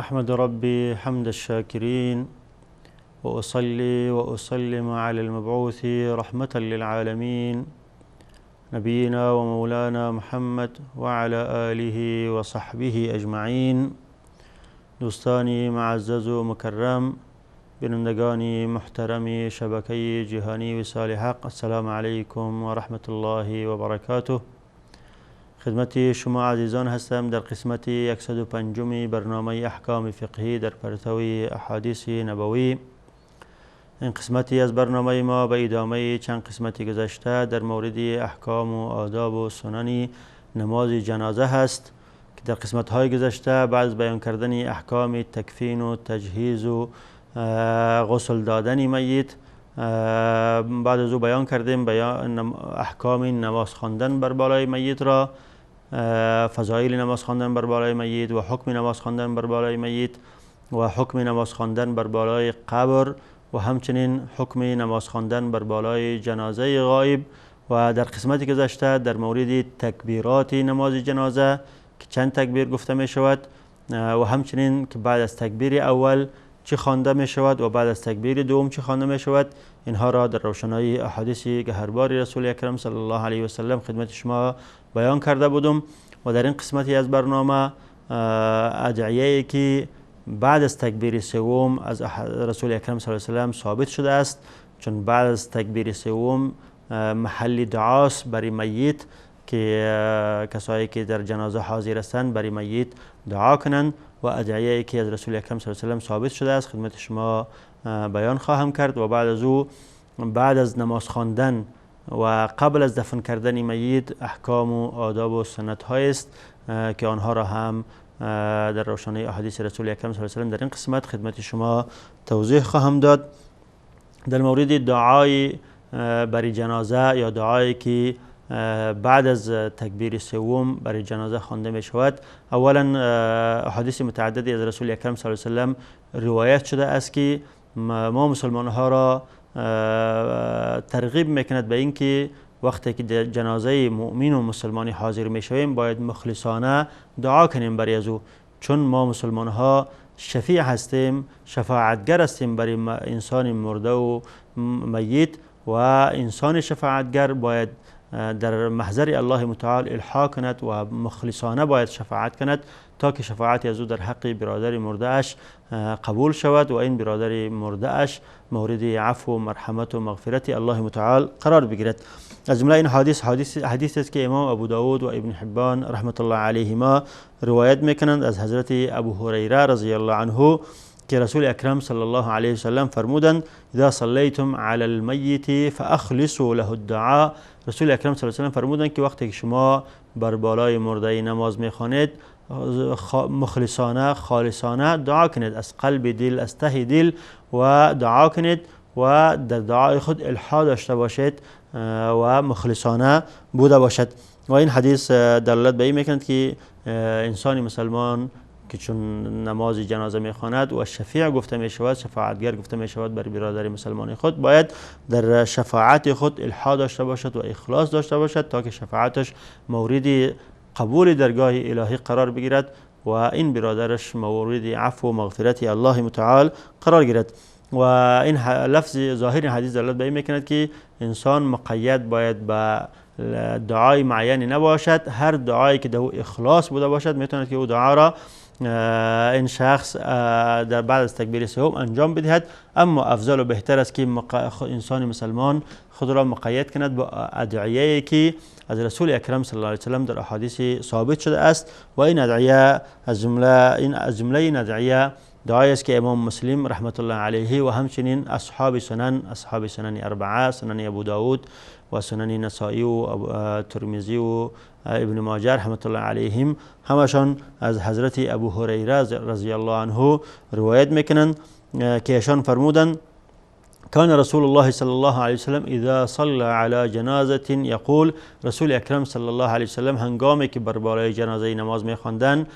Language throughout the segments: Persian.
أحمد ربي حمد الشاكرين وأصلي وأسلم على المبعوث رحمة للعالمين نبينا ومولانا محمد وعلى آله وصحبه اجمعین. دوستانی معزز و مکرم، بینندگان محترم شبکه جهانی وصال حق، السلام علیکم و رحمت الله و برکاته. خدمت شما عزیزان هستم در قسمت 105 برنامه احکام فقهی در پرتوی احادیث نبوی. این قسمتی از برنامه ما به ادامه چند قسمت گذشته در مورد احکام و آداب و سنن نماز جنازه هست که در قسمت های گذشته بعد از بیان کردن احکام تکفین و تجهیز و غسل دادن میت، بعد از او بیان کردیم بیان احکام نماز خواندن بر بالای میت را، فضایل نماز خواندن بر بالای میت و حکم نماز خواندن بر بالای میت و حکم نماز خواندن بر بالای قبر و همچنین حکم نماز خواندن بر بالای جنازه غایب. و در قسمت گذشته در مورد تکبیرات نماز جنازه که چند تکبیر گفته می شود و همچنین که بعد از تکبیر اول چه خوانده می شود و بعد از تکبیر دوم چه خوانده می شود، اینها را در روشنایی احادیث گهربار رسول اکرم صلی الله علیه و سلم خدمت شما بیان کرده بودم. و در این قسمتی از برنامه ادعیه که بعد از تکبیر سوم از رسول اکرم صلی الله علیه و سلم ثابت شده است، چون بعد از تکبیر سوم محل دعاست برای میت که کسایی که در جنازه حاضر هستند برای میت دعا کنند و ادعیه که از رسول اکرم صلی الله علیه و سلم ثابت شده است خدمت شما بیان خواهم کرد. و بعد از او بعد از نماز خواندن و قبل از دفن کردن میت احکام و آداب و سنت های است که آنها را هم در روشنای احادیث رسول اکرم صلی الله علیه و سلم در این قسمت خدمت شما توضیح خواهم داد. در مورد دعای برای جنازه یا دعایی که بعد از تکبیر سوم برای جنازه خوانده می شود، اولا احادیث متعددی از رسول اکرم صلی الله علیه و سلم روایت شده است که ما مسلمان ها را ترغیب میکند به اینکه وقتی که در جنازه مؤمن و مسلمانی حاضر می شویم باید مخلصانه دعا کنیم برای از او، چون ما مسلمان ها شفیع هستیم، شفاعتگر هستیم برای انسان مرده و میت، و انسان شفاعتگر باید در محضر الله متعال الحا کند و مخلصانه باید شفاعت کند تا که شفاعت از او در حق برادر مرده اش قبول شود و این برادر مرده اش مورد عفو و مرحمت و مغفرت الله متعال قرار بگیرد. از جمله این حدیث حدیث است که امام ابو داود و ابن حبان رحمت الله علیهما روایت میکنند از حضرت ابو هریره رضی الله عنه که رسول اکرم صلی الله علیه وسلم فرمودند اذا صلیتم علی المیت فاخلصوا له الدعاء. رسول اکرم صلی الله علیه وسلم فرمودند که وقتی که شما بر بالای مرده نماز میخوانید مخلصانه خالصانه دعا کنید، از قلب دل، از ته دل و دعا کنید و در دعای خود الحا داشته باشید و مخلصانه بوده باشد. و این حدیث دلالت به این میکند که انسان مسلمان که چون نماز جنازه میخواند و شفیع گفته میشود، شفاعتگر گفته میشود بر برادر مسلمان خود، باید در شفاعت خود الحا داشته باشد و اخلاص داشته باشد تا که شفاعتش مورد قبول درگاه الهی قرار بگیرد و این برادرش مورد عفو و مغفرت الله متعال قرار گیرد. و این لفظ ظاهر حدیث دلالت به این میکند که انسان مقید باید به دعای معینی نباشد، هر دعایی که در او اخلاص بوده باشد میتواند که او دعا را این شخص در بعد از تکبیر سوم انجام بدهد. اما افضل و بهتر است که انسان مسلمان خود را مقید کند با ادعیه که از رسول اکرم صلی الله علیه و سلم در احادیث ثابت شده است. و این ادعیه از جمله این ادعیه دعایی است که امام مسلم رحمت الله علیه و همچنین اصحاب سنن، اصحاب سنن اربعه، سنن ابو داود و سنن نسائی و ترمذی و ابن ماجه رحمت الله علیهم همشان از حضرت ابو هریره رضی الله عنه روایت میکنند که ایشان فرمودند كان رسول الله صلى الله عليه وسلم اذا صلى على جنازه يقول. رسول اکرم صلی الله علیه وسلم هنگامی که بر بالای جنازه نماز میخواندند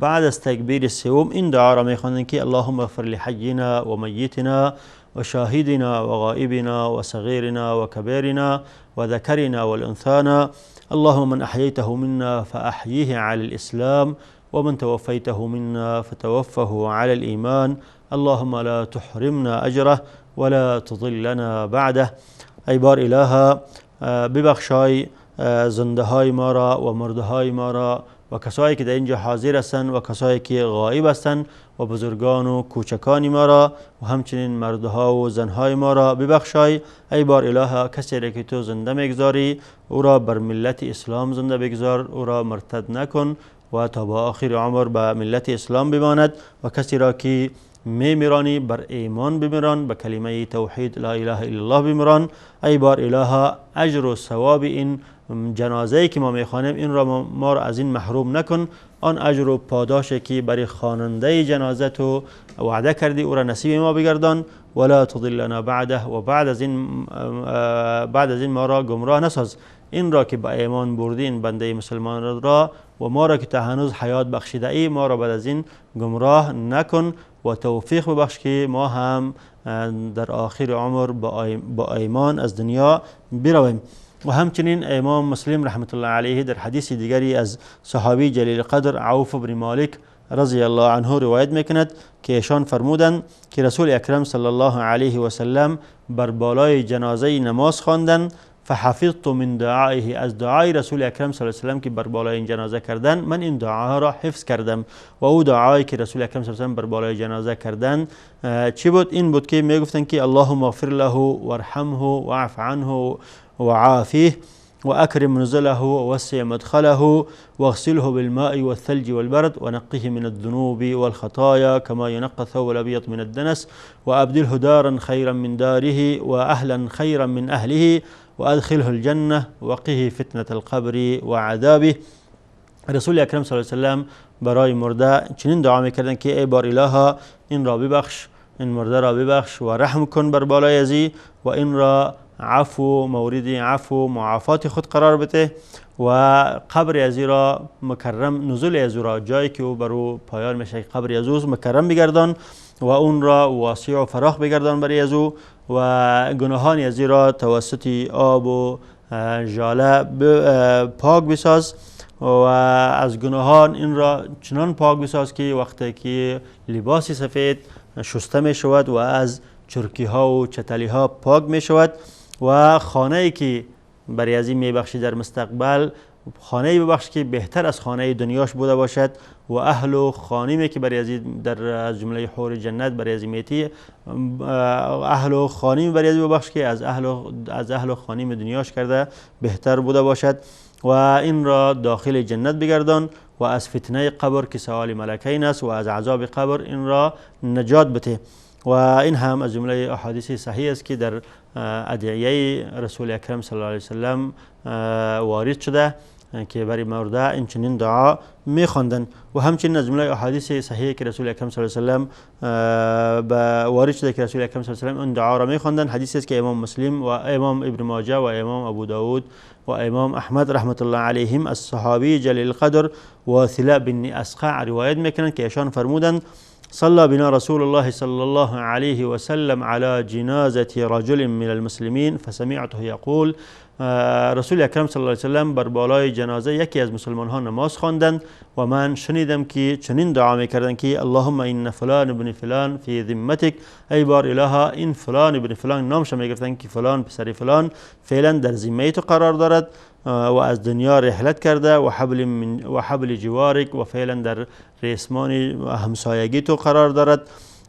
بعد از تکبیر سوم این دعا را میخواندند که اللهم اغفر لحینا و میتنا و شاهدنا و غائبنا و صغیرنا و کبیرنا و ذکرنا والانثانا اللهم من احییته منا فاحییه على الاسلام ومن توفيته منا فتوفه على الإيمان. اللهم لا تحرمنا أجره ولا تضلنا بعده. ای بار الها، ببخشای زنده های ما را و مرده های ما را و کسایی که در اینجا حاضر هستند و کسایی که غایب هستند و بزرگان و کوچکان ما را و همچنین مردها و زنهای ما را ببخشای. ای بار اله، کسی را که تو زنده میگذاری او را بر ملت اسلام زنده بگذار، او را مرتد نکن و تا با آخر عمر به ملت اسلام بماند. و کسی را که میمیرانی بر ایمان بمیران، به کلمه توحید لا اله الا الله بمیران. ای بار اله، اجر و ثواب این جنازه‌ای که ما میخوانیم این را ما را از این محروم نکن. آن اجر و پاداشی که برای خواننده جنازه تو وعده کردی او را نصیب ما بگردان. ولا تضلنا بعده، و بعد از این ما را گمراه نساز. این را که به ایمان بردی این بنده مسلمان را و ما را که تا هنوز حیات بخشیده ای، ما را بعد از این گمراه نکن و توفیق ببخش که ما هم در آخر عمر با ایمان از دنیا برویم. و همچنین امام مسلم رحمت الله علیه در حدیث دیگری از صحابی جلیل قدر عوف بن مالک رضی الله عنه روایت میکند که ایشان فرمودند که رسول اکرم صلی الله علیه و سلم بر بالای جنازه نماز خواندند. فحفظت من دعائه، از دعای رسول اکرم صلی الله علیه و سلم که بر بالای این جنازه کردن من این دعاها را حفظ کردم. و او دعایی که رسول اکرم صلی الله علیه و سلم بر بالای جنازه کردن چی بود؟ این بود که میگفتن که اللهم اغفر له وارحمه واعف عنه وعافيه وأكرم نزله ووسع مدخله واغسله بالماء والثلج والبرد ونقه من الذنوب والخطايا كما ينقى الثوب الأبيض من الدنس وأبدله دارا خيرا من داره وأهلا خيرا من أهله وأدخله الجنة وقه فتنة القبر وعذابه. رسول اکرم صلی الله علیه و سلم برای مرده چنین دعا میکردن که ای بار الها، این را ببخش، این مرده را ببخش و رحم کن بر بالای ازی و این را عفو، مورد عفو معافات خود قرار بده و قبر ازی را مکرم، نزول از او را، جایی که او بر او پایان میشه قبر از او مکرم بگردان و اون را واسع و فراخ بگردان برای از او و گناهان ازی را توسط آب و ژاله پاک بساز و از گناهان این را چنان پاک بساز که وقتی که لباس سفید شسته می شود و از چرکی ها و چتلی ها پاک می شود. و خانه ای که برای از این میبخشی در مستقبل، خانه ای ببخش که بهتر از خانه دنیاش بوده باشد و اهل و خانمی که برای از در از جمله حور جنت برای از میتی، اهل و خانمی برای از ببخش که از اهل و خانیم دنیاش کرده بهتر بوده باشد و این را داخل جنت بگردان و از فتنه قبر که سوال ملکین است و از عذاب قبر این را نجات بده. و این هم از جمله احادیث صحیح است که در ادعیه رسول اکرم صلی الله علیه وسلم وارد شده که برای مرده این چنین دعا میخواندن. و همچنین از جمله احادیث صحیح که رسول اکرم صلی الله علیه وسلم وارد شده که رسول اکرم صلی الله علیه وسلم این دعا را میخواندن، حدیثی است که امام مسلم و امام ابن ماجه و امام ابو داود و امام احمد رحمت الله علیهم از صحابی جلیل القدر واثله بن اسقع روایت میکنند که ایشان فرمودند صلى بنا رسول الله صلى الله عليه وسلم على جنازة رجل من المسلمين فسمعته يقول. رسول اکرم صلی الله علیه وسلم بر بالای جنازه یکی از مسلمان ها نماز خواندند و من شنیدم که چنین دعا میکردند که اللهم ان فلان ابن فلان فی ذمتک، ای بار الها این فلان ابن فلان، نامش میگرفتند که فلان پسر فلان فعلا در ذمه تو قرار دارد و از دنیا رحلت کرده و حبل جوارک و فعلا در ریسمان همسایگی تو قرار دارد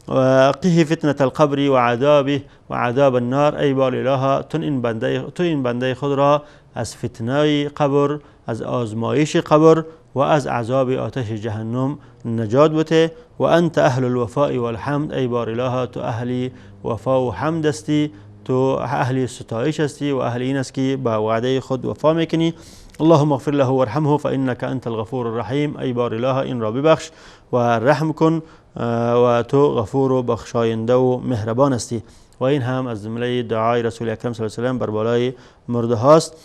و قه فتنة القبر و عذابه و عذاب النار، ای بار الها تو این بنده خود را از فتنه قبر، از آزمایش قبر و از عذاب آتش جهنم نجات بده. و انت اهل الوفاء والحمد، ای بار الها تو اهل وفا و حمد هستی، تو اهل ستایش هستی و اهل این است که با وعده خود وفا میکنی. اللهم اغفر له وارحمه فانك انت الغفور الرحیم، ای بار اله این را ببخش و رحم کن و تو غفور و بخشاینده و مهربان هستی. و این هم از جمله دعای رسول اکرم صلی الله علیه و سلم بر بالای مرده هاست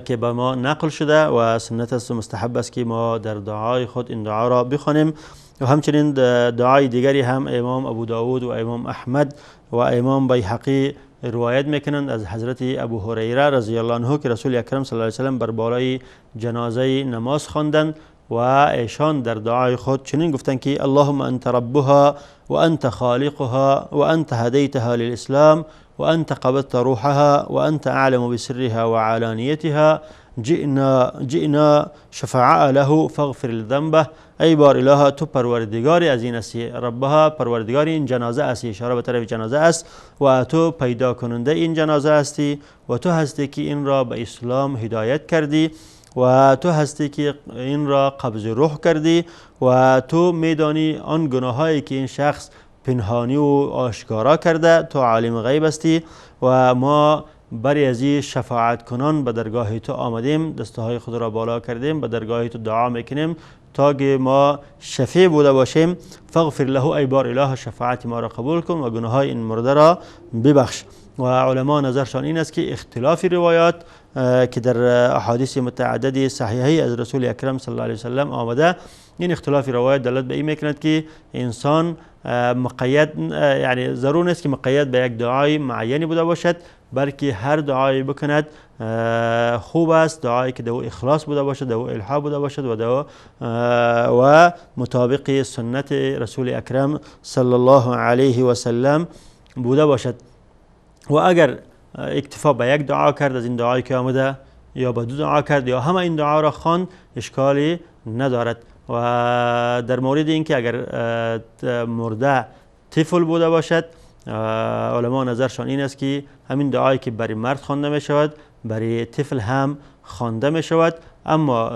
که به ما نقل شده و سنت است و مستحب است که ما در دعای خود این دعا را بخوانیم. و همچنین دعای دیگری هم امام ابو داود و امام احمد و امام بیهقی روایت میکنند از حضرت ابو هریره رضی الله عنه که رسول اکرم صلی الله علیه و سلم بر بالای جنازه نماز خواندند و و ایشان در دعای خود چنین گفتند که اللهم انت ربها و انت خالقها و انت هدیتها للاسلام و انت قبضت روحها و انت اعلم بسرها و علانیتها جئنا شفعاء له فاغفر ذنبه. ای بار اله، تو پروردگاری از این هستی، ربها پروردگار این جنازه هستی، اشاره به طرف جنازه است، و تو پیدا کننده این جنازه هستی و تو هستی که این را به اسلام هدایت کردی و تو هستی که این را قبض روح کردی و تو میدانی آن گناهایی که این شخص پنهانی و آشکارا کرده، تو عالم غیب هستی و ما برای از شفاعت کنان به درگاه تو آمدیم، دستهای خود را بالا کردیم، به درگاه تو دعا میکنیم تا که ما شفیع بوده باشیم. فاغفر له، ای بار اله شفاعت ما را قبول کن و گناههای این مرده را ببخش. و علما نظرشان این است که اختلاف روایات که در احادیث متعدد صحیحی از رسول اکرم صلی الله علیه وسلم آمده، این اختلاف روایات دلالت به این میکند که انسان مقید، یعنی ضرور نیست که مقید به یک دعای معینی بوده باشد، بلکه هر دعایی بکند خوب است، دعایی که دو اخلاص بوده باشد، دو الحا بوده باشد و دو و مطابق سنت رسول اکرم صلی الله علیه و سلم بوده باشد. و اگر اکتفا به یک دعا کرد از این دعایی که آمده، یا به دو دعا کرد، یا همه این دعا را خواند، اشکالی ندارد. و در مورد اینکه اگر مرده طفل بوده باشد، علما نظرشان این است که همین دعایی که برای مرد خوانده می شود برای طفل هم خوانده می شود، اما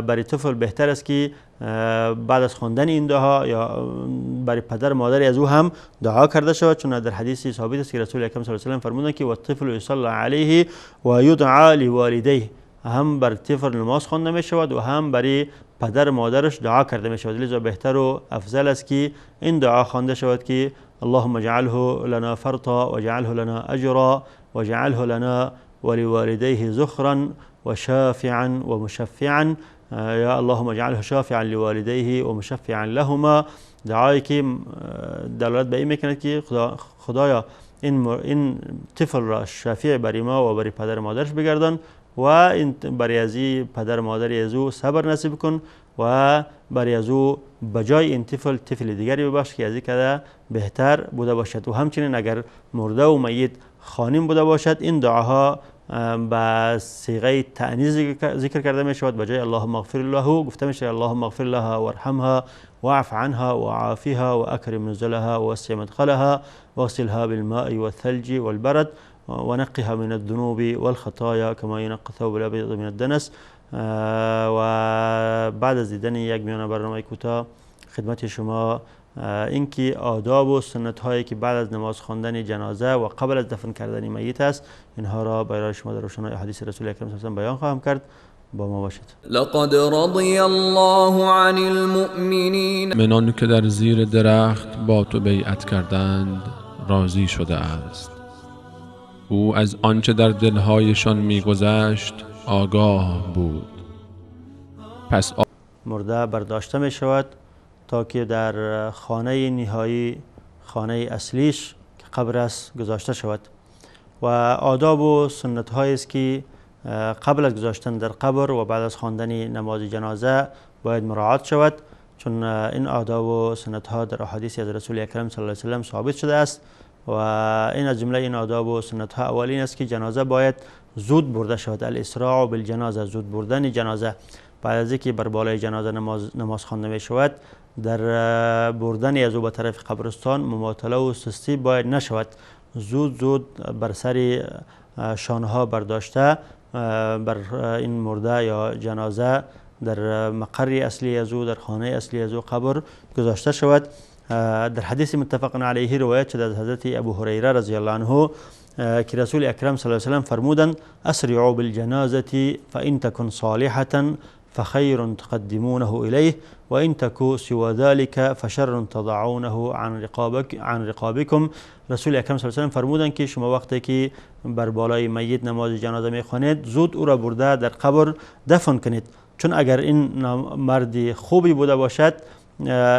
برای طفل بهتر است که بعد از خواندن این دعا یا برای پدر مادر از او هم دعا کرده شود، چون در حدیث ثابت است که رسول اکرم صلی الله علیه و سلم فرمودند که و الطفل یصلی علیه و یدعا لوالدیه، هم بر طفل نماز خوانده می شود و هم برای پدر مادرش دعا کرده می شود. لذا بهتر و افضل است که این دعا خوانده شود که اللهم اجعله لنا فرطا واجعله لنا اجرا واجعله لنا ولوالديه ذخرا وشافعا ومشفعا، یا اللهم اجعله شافعا لوالديه ومشفعا لهما. دعایی که دلالت به این میکند که خدایا این طفل را شفیع برای ما و برای پدر مادرش بگردان و این برای از پدر مادر از او صبر نصیب کن و برای از او بجای این طفل طفل دیگری ببخش که از این کده بهتر بوده باشد. و همچنین اگر مرده و میت خانم بوده باشد، این دعاها به صیغه تأنیث ذکر کرده می شود، بجای اللهم اغفر له گفته می شود اللهم اغفر لها وارحمها واعف عنها وعافها واکرم نزلها ووسع مدخلها واغسلها بالماء والثلج والبرد ونقها من الذنوب والخطايا كما ينقى الثوب الابيض من الدنس. و بعد از دیدن یک میانه برنامه کوتاه خدمت شما اینکه آداب و سنت هایی که بعد از نماز خواندن جنازه و قبل از دفن کردن میت است، اینها را برای شما در روشنای احادیث رسول اکرم صلی الله علیه و سلم بیان خواهم کرد. با ما باشید. لقد رضی الله عن المؤمنین، منان که در زیر درخت با تو بیعت کردند راضی شده است. او از آنچه در دلهایشان میگذشت آگاه بود. پس مرده برداشته می شود تا که در خانه نهایی، خانه اصلیش که قبر است، گذاشته شود. و آداب و سنت هایی است که قبل از گذاشتن در قبر و بعد از خواندن نماز جنازه باید مراعات شود، چون این آداب و سنت ها در احادیث از رسول اکرم صلی الله علیه و سلم ثابت شده است. و این از جمله این آداب و سنت ها اولین است که جنازه باید زود برده شود، الاسراع بالجنازه، زود بردن جنازه. بعد از اینکه بر بالای جنازه نماز خوانده می شود، در بردن از او به طرف قبرستان مماطله و سستی باید نشود، زود زود بر سر شانه برداشته بر این مرده یا جنازه در مقر اصلی از او، در خانه اصلی از او قبر گذاشته شود. در حدیث متفق علیه روایت شده از حضرت ابو هریره رضی الله عنه که رسول اکرم صلی الله علیه و سلم فرمودند اسرعوا بالجنازة فإن تكن صالحة فخير تقدمونه إليه وإن تكو سوى ذلك فشر تضعونه عن رقابكم. رسول اکرم صلی الله علیه و سلم فرمودند که شما وقتی که بر بالای میت نماز جنازه میخوانید زود او را برده در قبر دفن کنید، چون اگر این مرد خوبی بوده باشد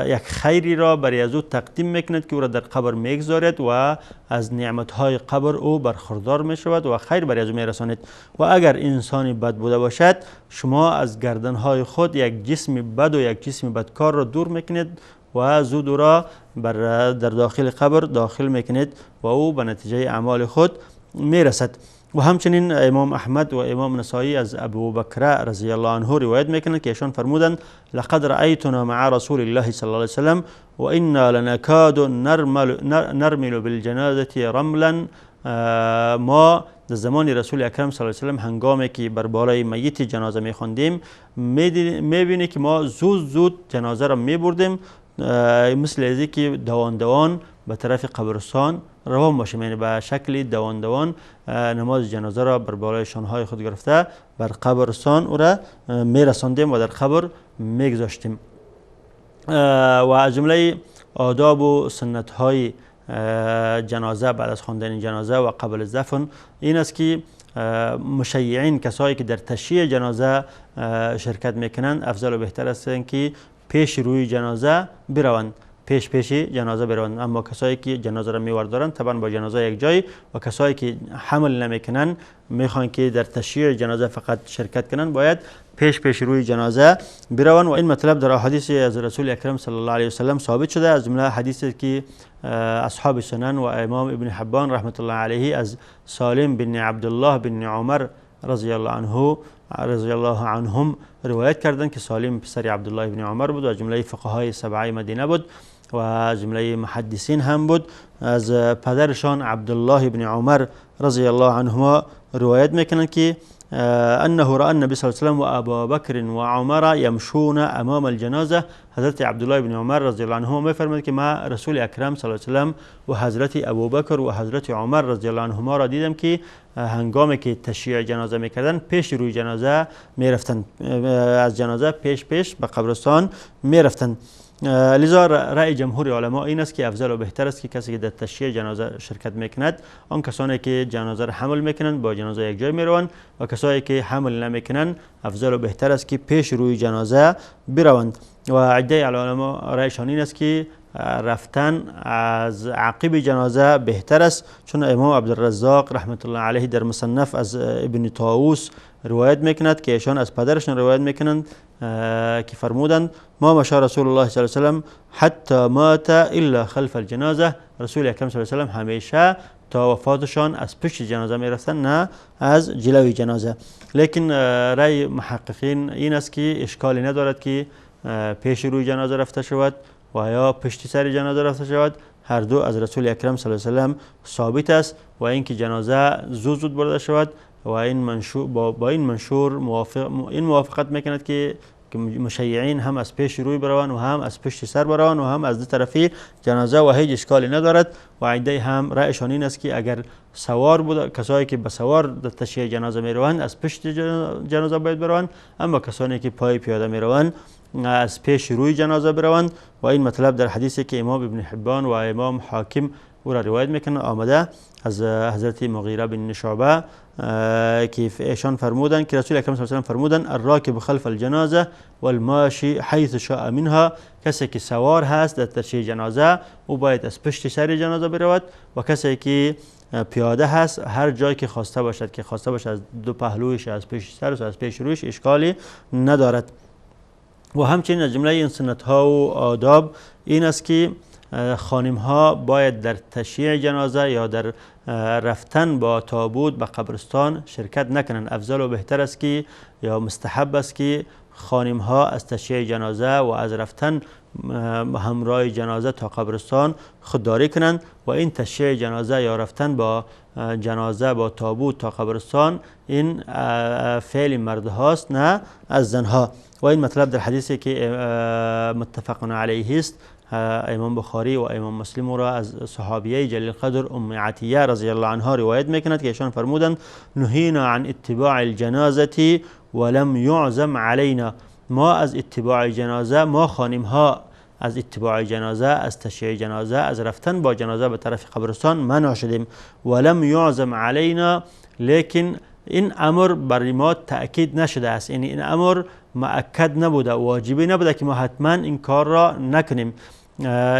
یک خیری را برای از او تقدیم میکند که او را در قبر میگذارد و از نعمتهای قبر او برخوردار میشود و خیر برای از او میرساند. و اگر انسانی بد بوده باشد، شما از گردنهای خود یک جسم بد و یک جسم بدکار را دور میکنید و زود او را در داخل قبر داخل میکنید و او به نتیجه اعمال خود میرسد. و همچنین امام احمد و امام نسائی از ابو بکر رضی الله عنه روایت میکنند که ایشان فرمودند لقد رأیتنا مع رسول الله صلی الله علیه وسلم و انا لنکاد نرمل بالجنازة رملا. ما در زمان رسول اکرم صلی الله علیه وسلم هنگامی که بر بالای میت جنازه میخواندیم میبینی که ما زود زود جنازه را میبردیم، مثل از که دوان دوان به طرف قبرستان روان باشیم، یعنی به شکل دوان دوان نماز جنازه را بر بالای شانهای خود گرفته بر قبرستان او را میرساندیم و در قبر میگذاشتیم. و از جمله آداب و سنت های جنازه بعد از خواندن جنازه و قبل از دفن این است که مشیعین، کسایی که در تشییع جنازه شرکت میکنند، افضل و بهتر است که پیش روی جنازه بروند، پیش پیش جنازه بروند. اما کسایی که جنازه را میوردارند طبعا با جنازه یک جای، و کسایی که حمل نمیکنن میخوان که در تشییع جنازه فقط شرکت کنند، باید پیش پیش روی جنازه بروند. و این مطلب در احادیث از رسول اکرم صلی الله علیه وسلم ثابت شده، از جمله حدیثی که اصحاب سنن و امام ابن حبان رحمت الله علیه از سالم بن عبدالله بن عمر رضی الله عنه رضی الله عنهم روایت کردند که سالم پسر عبدالله بن عمر بود و از جمله فقهای سبعه مدینه بود و از جمله محدثین هم بود. از پدرشان عبدالله بن عمر رضی الله عنهما روایت میکنند که انه رأى النبي صلى الله عليه وسلم وابا بکر و عمر یمشون امام الجنازه. حضرت عبدالله بن عمر رضی الله عنهما میفرماید که ما رسول اکرم صلی الله علیه وسلم و حضرت ابوبکر و حضرت عمر رضی الله عنهما را دیدم که هنگامی که تشییع جنازه میکردن پیش روی جنازه میرفتند، از جنازه پیش پیش به قبرستان میرفتند. لذا رأی جمهور علما این است که افضل و بهتر است که کسی که در تشییع جنازه شرکت میکند، آن کسانی که جنازه را حمل میکنند با جنازه یک جای میروند و کسایی که حمل نمیکنند افضل و بهتر است که پیش روی جنازه بروند. و عده علما رأیشان این است که رفتن از عقب جنازه بهتر است، چون امام عبدالرزاق رحمت الله علیه در مصنف از ابن طاووس روایت میکند که ایشان از پدرشان روایت میکنند که فرمودند ما مشى رسول الله صلی الله علیه وسلم حتی مات الا خلف الجنازه. رسول اکرم صلی الله علیه وسلم همیشه تا وفاتشان از پشت جنازه میرفتن، نه از جلوی جنازه. لیکن رأی محققین این است که اشکالی ندارد که پیش روی جنازه رفته شود و یا پشت سر جنازه رفته شود، هر دو از رسول اکرم صلی الله علیه وسلم ثابت است. و اینکه جنازه زود زود برده شود و این منشور با این منشور این موافقت میکند که مشیعین هم از پیش روی بروند و هم از پشت سر بروند و هم از دو طرفی جنازه و هیچ اشکالی ندارد. و عده هم رأیشان این است که اگر سوار بود، کسایی که به سوار در تشییع جنازه میروند از پشت جنازه باید بروند، اما کسانی که پای پیاده میروند از پیش روی جنازه بروند. و این مطلب در حدیثی که امام ابن حبان و امام حاکم او را روایت میکنه آمده از حضرت مغیره بن شعبه که ایشان فرمودند که رسول اکرم صلی الله علیه و سلم فرمودند الراکب خلف الجنازه والماشی حیث شاء منها. کسی که سوار هست در تشییع جنازه او باید از پشت سر جنازه برود و کسی که پیاده هست هر جایی که خواسته باشد، که خواسته باشد از دو پهلویش، از پیش سرش، از پیش رویش، اشکالی ندارد. و همچنین از جمله این سنت ها و آداب این است که خانم ها باید در تشییع جنازه یا در رفتن با تابوت به قبرستان شرکت نکنند. افضل و بهتر است که یا مستحب است که خانم ها از تشییع جنازه و از رفتن همراه جنازه تا قبرستان خودداری کنند. و این تشییع جنازه یا رفتن با جنازه با تابوت تا قبرستان این فعل مرد هاست نه از زنها. و این مطلب در حدیثی که متفق علیه است، امام بخاری و امام مسلم را از صحابیه جلیل قدر ام عطیه رضی الله عنها روایت میکند که ایشان فرمودند نهینا عن اتباع الجنازه ولم يعزم علینا. ما از اتباع جنازه، ما خانم ها از اتباع جنازه، از تشییع جنازه، از رفتن با جنازه به طرف قبرستان منع شدیم. ولم يعزم علینا، لیکن این امر برای ما تأکید نشده است، یعنی این امر مؤکد نبوده، واجبی نبوده که ما حتما این کار را نکنیم،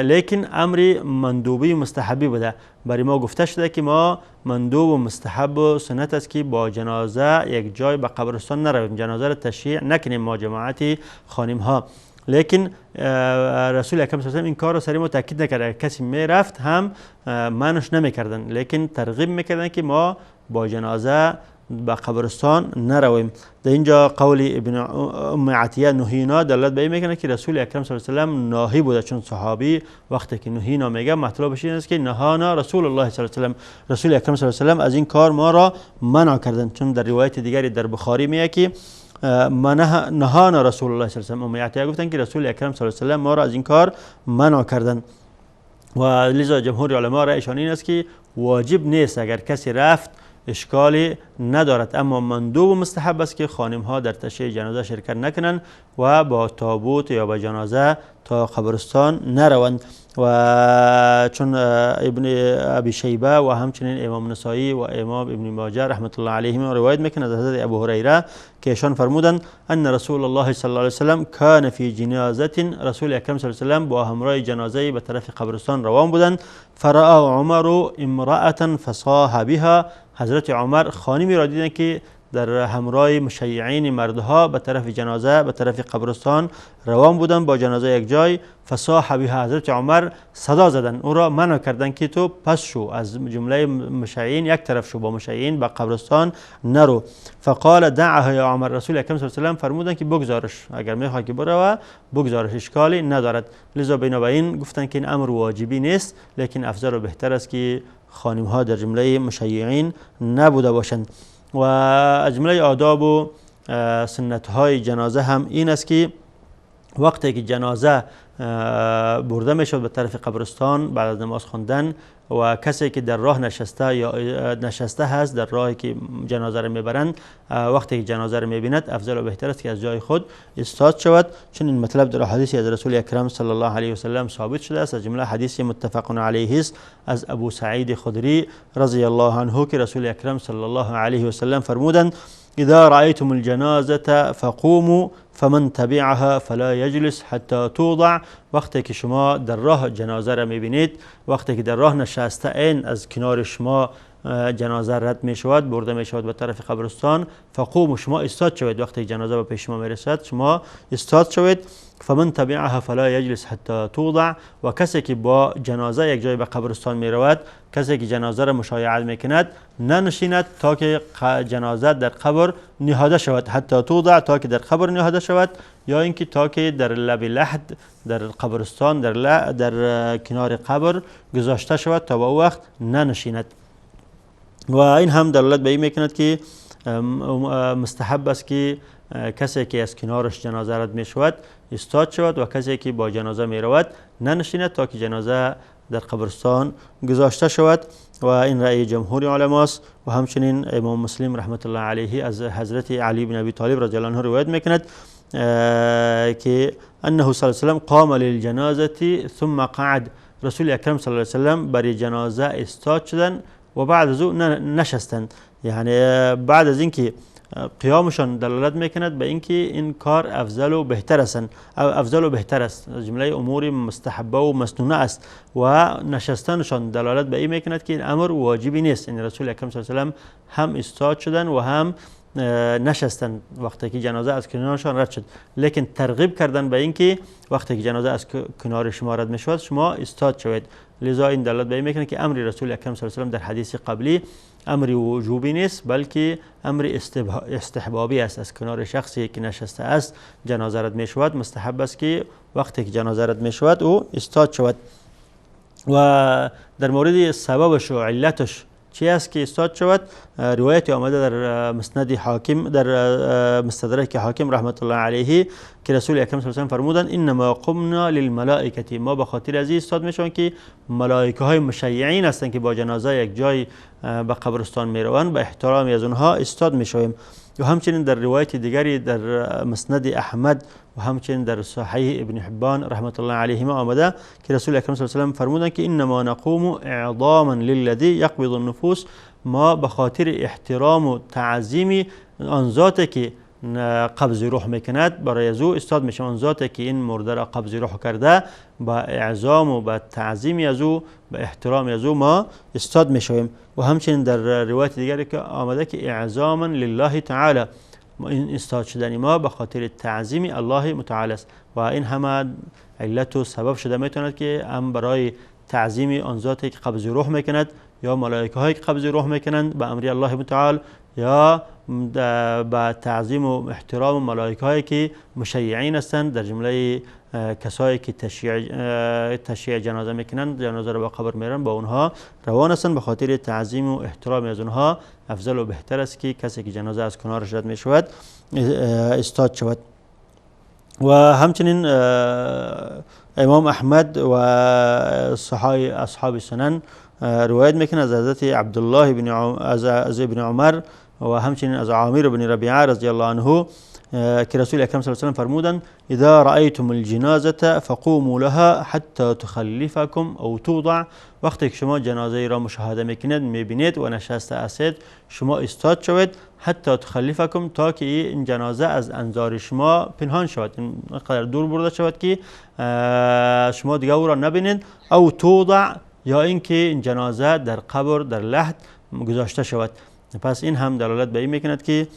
لیکن امر مندوبی مستحبی بوده. برای ما گفته شده که ما مندوب و مستحب و سنت است که با جنازه یک جای به قبرستان نرویم، جنازه را تشییع نکنیم ما جماعت خانم ها. لیکن رسول اکرم صلی الله علیه و این کار را سری ما تاکید نکرد، کسی میرفت هم منش نمیکردن، لیکن ترغیب میکردن که ما با جنازه به قبرستان نرویم. در اینجا قول ابن ام عطیه نهینا دلالت به این میکنه که رسول اکرم صلی الله علیه و سلم ناهی بوده، چون صحابی وقتی که نهینا میگه مطلبش این است که نهانا رسول الله صلی الله علیه و سلم، رسول اکرم صلی الله علیه و سلم از این کار ما را منع کردن. چون در روایت دیگری در بخاری میگه که نهانا رسول الله صلی الله علیه و سلم، ام عطیه گفتن که رسول اکرم صلی الله علیه و سلم ما را از این کار منع کردن. و لذا جمهور علما رأیشان این است که واجب نیست، اگر کسی رفت اشکالی ندارد، اما مندوب و مستحب است که خانم ها در تشییع جنازه شرکت نکنند و با تابوت یا با جنازه تا قبرستان نروند. و چون ابن ابی شیبه و همچنین امام نسائی و امام ابن ماجه رحمت الله علیهم روایت میکنند از حضرت ابو هریره که ایشان فرمودند ان رسول الله صلی الله علیه و سلم کان فی جنازه، رسول اکرم صلی الله علیه و سلم با همراه جنازه به طرف قبرستان روان بودند. فرأى عمر امرأة فصاح بها، حضرت عمر خانمی را دیدند که در همراه مشیعین مردها به طرف جنازه به طرف قبرستان روان بودند با جنازه یک جای. فصاح بها، حضرت عمر صدا زدن، او را منع کردند که تو پس شو، از جمله مشیعین یک طرف شو، با مشیعین به قبرستان نرو. فقال دعها یا عمر، رسول اکرم صلی الله علیه و سلم فرمودند که بگذارش، اگر میخوای که برو بگذارش، اشکالی ندارد. لذا بنابراین گفتند که این امر واجبی نیست، لیکن افضل و بهتر است که خانم ها در جمله مشیعین نبوده باشند. و از جمله آداب و سنت های جنازه هم این است که وقتی که جنازه برده می شود به طرف قبرستان بعد از نماز خواندن و کسی که در راه نشسته یا نشسته هست در راهی که جنازه را میبرند، وقتی که جنازه را میبیند افضل و بهتر است که از جای خود ایستاد شود، چون این مطلب در حدیث از رسول اکرم صلی الله علیه و سلم ثابت شده است. از جمله حدیث متفق علیه است از ابو سعید خدری رضی الله عنه که رسول اکرم صلی الله علیه و سلم فرمودند اذا رأيتم الجنازة فقوموا فمن تبعها فلا يجلس حتى توضع. وقتی که شما در راه جنازه را میبینید، وقتی که در راه نشسته این از کنار شما جنازه رد می شود، برده می شود به طرف قبرستان، فقوم، شما ایستاد شوید. وقتی جنازه به پیش شما میرسد شما ایستاد شوید. فمن تبعها فلا يجلس حتى توضع. و کسی که با جنازه یک جای به قبرستان می رود، کسی که جنازه را مشایعت میکند ننشیند تا که جنازه در قبر نهاده شود، حتی توضع، تا که در قبر نهاده شود، یا اینکه تا که در لب لحد در قبرستان در کنار قبر گذاشته شود تا به او وقت ننشیند. و این هم دلالت به این میکند که مستحب است که کسی که از کنارش جنازه رد می شود ایستاد شود و کسی که با جنازه می رود ننشیند تا که جنازه در قبرستان گذاشته شود. و این رأی جمهور علماست. و همچنین امام مسلم رحمت الله علیه از حضرت علی بن ابی طالب رضی الله عنه روایت میکند که انه صلی الله علیه و سلم قام للجنازه ثم قعد. رسول اکرم صلی الله علیه و سلم برای جنازه ایستاد شدند و بعد از او نشستند. یعنی بعد از اینکه قیامشان دلالت میکند به اینکه این کار افضل و بهتر است، افضل و بهتر است، از جمله امور مستحبه و مسنونه است. و نشستنشان دلالت به این میکند که این امر واجبی نیست. این رسول اکرم صلی الله علیه و سلم هم ایستاد شدن و هم نشستن وقتی که جنازه از کنارشان رد شد، لیکن ترغیب کردن به اینکه وقتی که جنازه از کنار شما رد میشود شما ایستاد شوید. لذا این دلالت به این میکنه که امر رسول اکرم صلی الله علیه و سلم در حدیث قبلی امر وجوبی نیست، بلکه امر استحبابی است. از کنار شخصی که نشسته است جنازه رد میشود، مستحب است که وقتی که جنازه رد میشود او ایستاد شود. و در مورد سببش و علتش چی است که ایستاد شود، روایت آمده در مسند حاکم، در مستدرک حاکم رحمت الله علیه که رسول اکرم صلی الله علیه و سلم فرمودند انما قمنا للملائکه. ما به خاطر از این ایستاد میشویم که ملائکه های مشیعین هستند که با جنازه یک جای به قبرستان میروند، به احترام از اونها ایستاد میشویم. و همچنین در روایت دیگری در مسند احمد و همچنین در صحیح ابن حبان رحمت الله علیهما آمده که رسول اکرم صلی الله علیه و سلم فرمودند که انما نقوم اعظاما للذی یقبض النفوس. ما به خاطر احترام و تعظیم آن ذاتی که قبض روح میکند برای از او استاد میشه. آن ذاتی که این مرده را قبض روح کرده با اعظام و با تعظیم از او، با احترام از او ما استاد میشویم. و همچنین در روایت دیگری که آمده که اعظاما لله تعالی، این استاد شدن ما به خاطر تعظیم الله متعال است. و این همه علت و سبب شده میتواند که هم برای تعظیم آن ذاتی که قبض روح میکند یا ملائکه هایی که قبض روح میکنند به امر الله متعال، یا با تعظیم و احترام ملائکه هایی که مشیعین هستند، در جمله کسایی که تشییع جنازه میکنند، جنازه را به قبر میرن، با اونها روان هستند. به خاطر تعظیم و احترام از اونها افضل و بهتر است که کسی که جنازه از کنارش رد میشود استاد شود. و همچنین امام احمد و اصحاب سنن روایت میکنه از حضرت عبدالله بن از ابن عمر و همچنین از عامر بن ربیعه رضی الله عنه که رسول اکرم صلی الله علیه و سلم فرمودند اذا رأیتم الجنازة فقوموا لها حتى تخلفكم او توضع. وقتی که شما جنازه را مشاهده میکنید، میبینید و نشسته هستید، شما استاد شوید حتی تخلفکم، تا که این جنازه از انظار شما پنهان شود، اینقدر دور برده شود که شما دیگه او را نبینید، او توضع، یا اینکه این جنازه در قبر در لحد گذاشته شود. پس این هم دلالت به این میکند که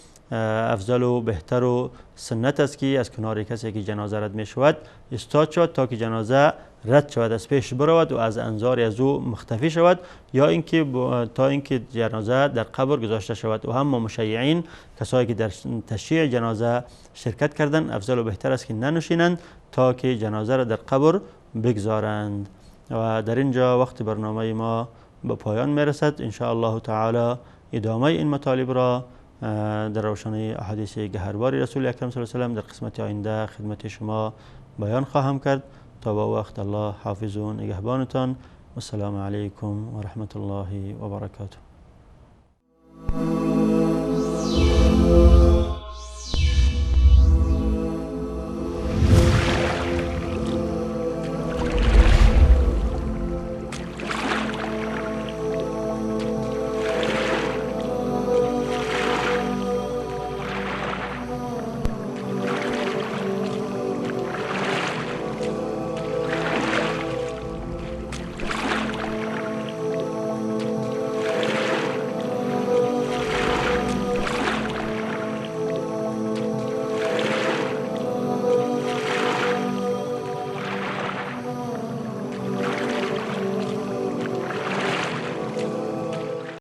افضل و بهتر و سنت است که از کنار کسی که جنازه رد می شود استاد شود تا که جنازه رد شود، از پیش برود و از انظار از او مختفی شود، یا اینکه تا اینکه جنازه در قبر گذاشته شود. و هم مشیعین، کسایی که در تشییع جنازه شرکت کردند، افضل و بهتر است که ننشینند تا که جنازه را در قبر بگذارند. و در اینجا وقت برنامه ما به پایان میرسد. ان شاء الله تعالی ادامه این مطالب را در روشنای احادیث گهربار رسول اکرم صلی الله علیه و سلم در قسمت آینده خدمت شما بیان خواهم کرد. تا با وقت الله حافظ و نگهبانتان. والسلام علیکم و رحمت الله و برکاته.